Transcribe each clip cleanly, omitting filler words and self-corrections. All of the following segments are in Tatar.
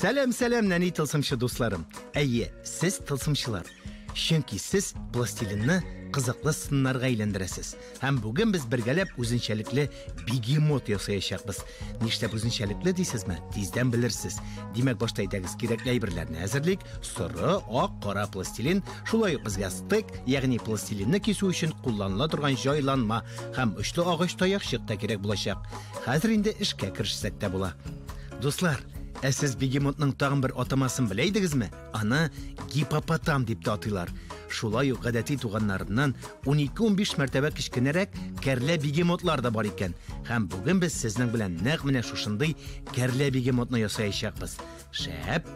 Сәлам, сәлам, нәни тылсымчы дусларым. Әйе, сез тылсымчылар. Чөнки сез пластилинны кызыклы сыннарга әйләндерәсез. Һәм бүген без бергәләп үзенчәлекле бегемот ясаячакбыз. Нишләп үзенчәлекле дисезме? Тиздән белерсез. Димәк, башта әйдәгез кирәкле әйберләрне әзерлик. Соры, ак, кара пластилин, шулай ук безгә стык, ягъни пластилинны кисү өчен кулланыла торган җайланма һәм очлы агач таякчык та кирәк булачак. Хәзер инде эшкә керешсәк тә була. Дуслар, ә сез бегемотның тагын бер атамасын белә идегезме? Аны гипопотам дип тә атыйлар. Шулай ук гадәти туганнарыннан 12-15 мәртәбә кечкенәрәк кәрлә бегемотлар да бар икән. Һәм бүген без сезнең белән нәкъ менә шушындый кәрлә бегемотны ясаячакбыз. Шәп!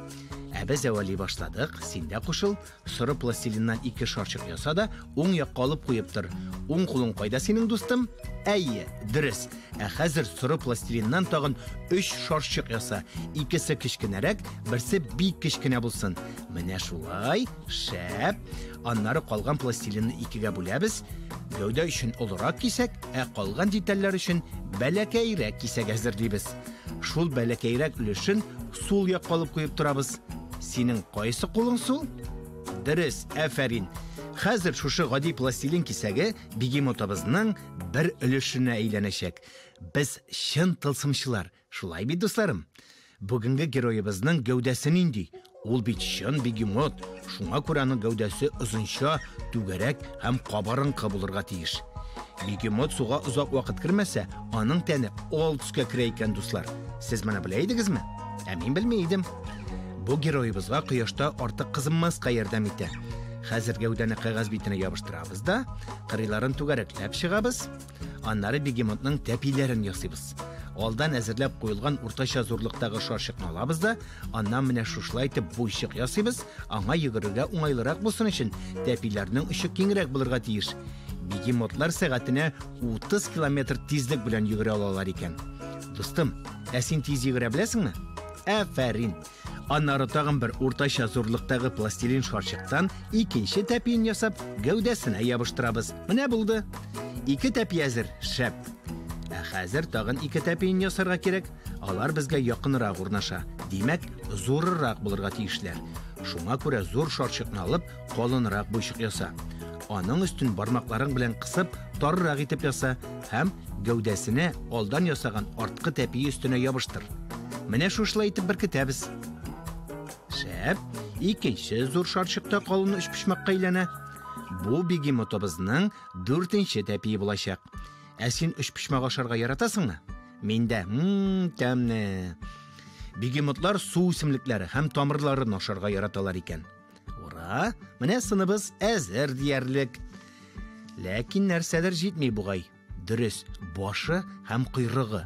Ә без әвәли башладык, син дә кушыл. Соры пластилиннан ике шарчык яса да, уң якка алып куеп тор. Уң кулың кайда синең, дустым? Әйе, дөрес. Ә хәзер соры пластилиннан тагын өч шарчык яса. Икесе кечкенәрәк, берсе бик кечкенә булсын. Менә шулай, шәп. Аннары калган пластилинны икегә бүләбез. Гәүдә өчен олырак кисәк, ә калган детальләр өчен бәләкәйрәк кисәк әзерлибез. Шул бәләкәйрәк өлешен сул якка алып куеп торабыз. Синең кайсы кулың сул? Дөрес, афәрин. Хәзер шушы гади пластилин кисәге бегемотыбызның бер өлешенә әйләнәчәк. Без чын тылсымчылар, шулай бит, дусларым? Бүгенге героебызның гәүдәсе нинди? Ул бит чын бегемот, шуңа күрә аның гәүдәсе озынча, түгәрәк һәм кабарынкы булырга тиеш. Бегемот суга озак вакыт кермәсә, аның тәне ал төскә керә икән, дуслар. Сез моны белә идегезме? Ә мин белми идем. Бу героебызга кояшта артык кызынмаска ярдәм итә. Хәзер гәүдәне кәгазь битенә ябыштырабыз да, кырыйларын түгәрәкләп чыгабыз. Аннары бегемотның тәпиләрен ясыйбыз. Алдан әзерләп куелган уртача зурлыктагы шарчыкны алабыз да, аннан менә шушылай итеп буйчык ясыйбыз. Аңа йөгерергә уңайлырак булсын өчен тәпиләрнең очы киңрәк булырга тиеш. Бегемотлар сәгатенә 30 километр тизлек белән йөгерә алалар икән. Дустым, ә син тиз йөгерә беләсеңме? Афәрин! Аннары тагын бер уртача зурлыктагы пластилин шарчыктан икенче тәпиен ясап, гәүдәсенә ябыштырабыз. Менә булды. Ике тәпи әзер, шәп. Ә хәзер тагын ике тәпиен ясарга кирәк. Алар безгә якынрак урнаша. Димәк, зуррак булырга тиешләр. Шуңа күрә зур шарчыкны алып, калынрак буйчык яса. Аның өстен бармакларың белән кысып, таррак итеп яса һәм гәүдәсенә алдан ясаган арткы тәпие өстенә ябыштыр. Менә шушылай итеп беркетәбез. Шәп, икенче зур шарчык та калын өчпочмакка әйләнә. Бу бегемотыбызның дүртенче тәпие булачак. Ә син өчпочмак ашарга яратасыңмы? Мин дә, тәмле. Бегемотлар су үсемлекләре һәм тамырларын ашарга яраталар икән. Ура! Менә сыныбыз әзер диярлек. Ләкин нәрсәдер җитми бугай. Дөрес, башы һәм койрыгы.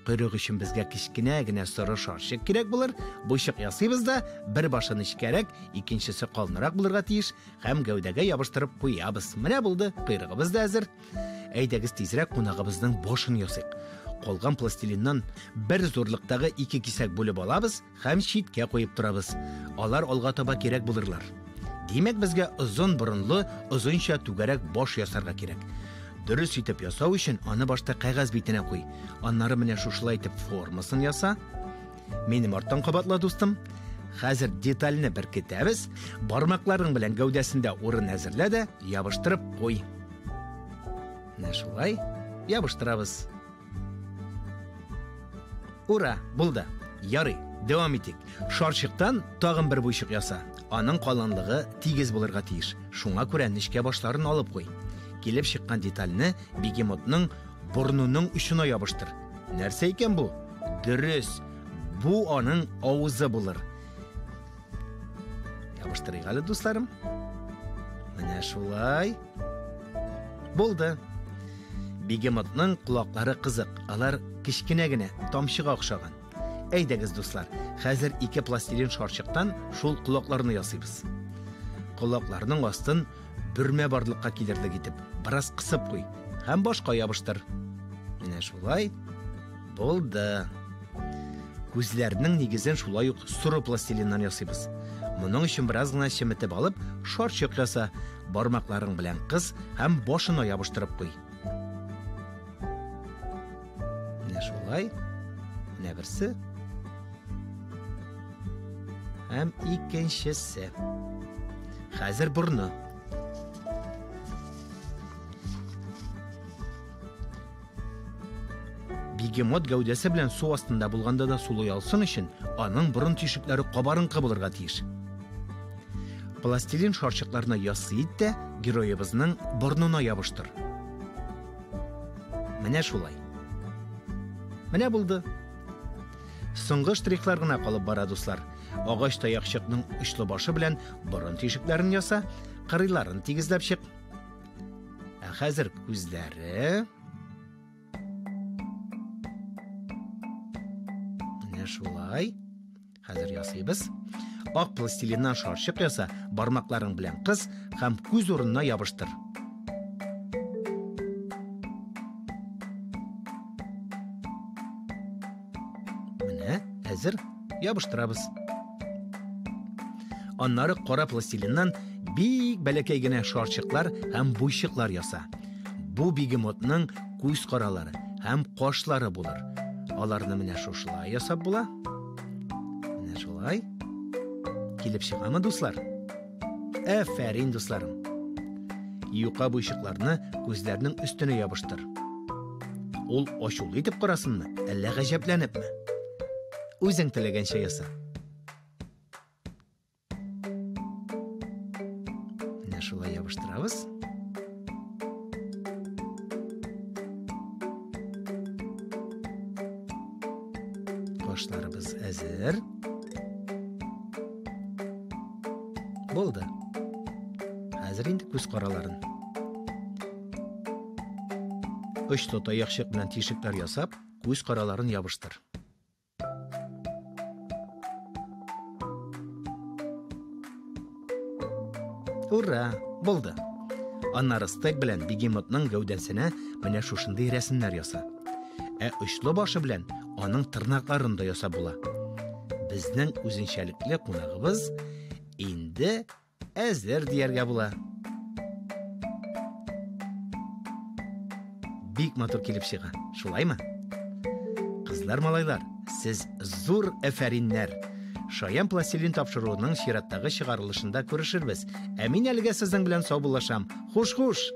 Койрык өчен безгә кечкенә генә соры шарчык кирәк булыр. Буйчык ясыйбыз да, бер башы нечкәрәк, икенчесе калынрак булырга тиеш һәм гәүдәгә ябыштырып куябыз. Менә булды, койрыгыбыз да әзер. Әйдәгез тизрәк кунагыбызның башын ясыйк. Калган пластилиннан бер зурлыктагы ике кисәк бүлеп алабыз һәм читкә куеп торабыз. Алар алга таба кирәк булырлар. Димәк, безгә озын борынлы, озынча түгәрәк баш ясарга кирәк. Дөрес итеп ясау өчен аны башта кәгазь битенә куй. Аннары менә шушылай итеп формасын яса. Минем арттан кабатла, дустым. Хәзер детальне беркетәбез. Бармакларың белән гәүдәсендә урын әзерлә дә ябыштырып куй. Менә шулай ябыштырабыз. Ура, булды. Ярый, дәвам итик. Шарчыктан тагын бер буйчык яса. Аның калынлыгы тигез булырга тиеш. Шуңа күрә нечкә башларын алып куй. Килеп чыккан детальне бегемотның борынының очына ябыштыр. Нәрсә икән бу? Дөрес, бу аның авызы булыр. Ябыштырыйк әле, дусларым. Менә шулай. Булды. Бегемотның колаклары кызык, алар кечкенә генә, тамчыга охшаган. Әйдәгез, дуслар, хәзер ике пластилин шарчыктан шул колакларны ясыйбыз. Колакларның астын бөрмә барлыкка килерлек итеп, бераз кысып куй һәм башка ябыштыр. Менә шулай булды. Күзләрнең нигезен шулай ук соры пластилиннан ясыйбыз. Моның өчен бераз гына чеметеп алып, шарчык яса, бармакларың белән кыс һәм башына ябыштырып куй. Менә шулай. Менә берсе. Һәм икенчесе. Хәзер борны. Бегемот гәүдәсе белән су астында булганда да сулый алсын өчен, аның борын тишекләре кабарынкы булырга тиеш. Пластилин шарчыкларны яссы ит тә героебызның борынына ябыштыр. Менә шулай. Менә булды. Соңгы штрихлар гына калып бара, дуслар. Агач таякчыкның очлы башы белән борын тишекләрен яса, кырыйларын тигезләп чык. Ә хәзер күзләре. Менә шулай. Хәзер ясыйбыз. Ак пластилиннан шарчык яса, бармакларың белән кыс һәм күз урынына ябыштыр. Менә, әзер, ябыштырабыз. Аннары кара пластилиннан бик бәләкәй генә шарчыклар һәм буйчыклар яса. Бу бегемотның күз каралары һәм кашлары булыр. Аларны менә шушылай ясап була. Менә шулай. Килеп чыгамы, дуслар? Әфәрин, дусларым. Юка буйчыкларны күзләрнең өстенә ябыштыр. Ул ачулы итеп карасынмы, әллә гаҗәпләнепме? Үзең теләгәнчә яса. Менә шулай ябыштырабыз. Кашларыбыз әзер. Булды. Хәзер инде күз караларын. Очлы таякчык белән тишекләр ясап, күз караларын ябыштыр. Ура! Булды. Аннары стек белән бегемотның гәүдәсенә менә шушындый рәсемнәр яса. Ә очлы башы белән аның тырнакларын да ясап була. Безнең үзенчәлекле кунагыбыз инде әзер дияргә була. Бик матур килеп чыга, шулаймы? Кызлар, малайлар, сез зур әфәриннәр. Шаян пластилин тапшыруының чираттагы чыгарылышында күрешербез. Ә мин әлегә сезнең белән саубуллашам. Хуш-хуш!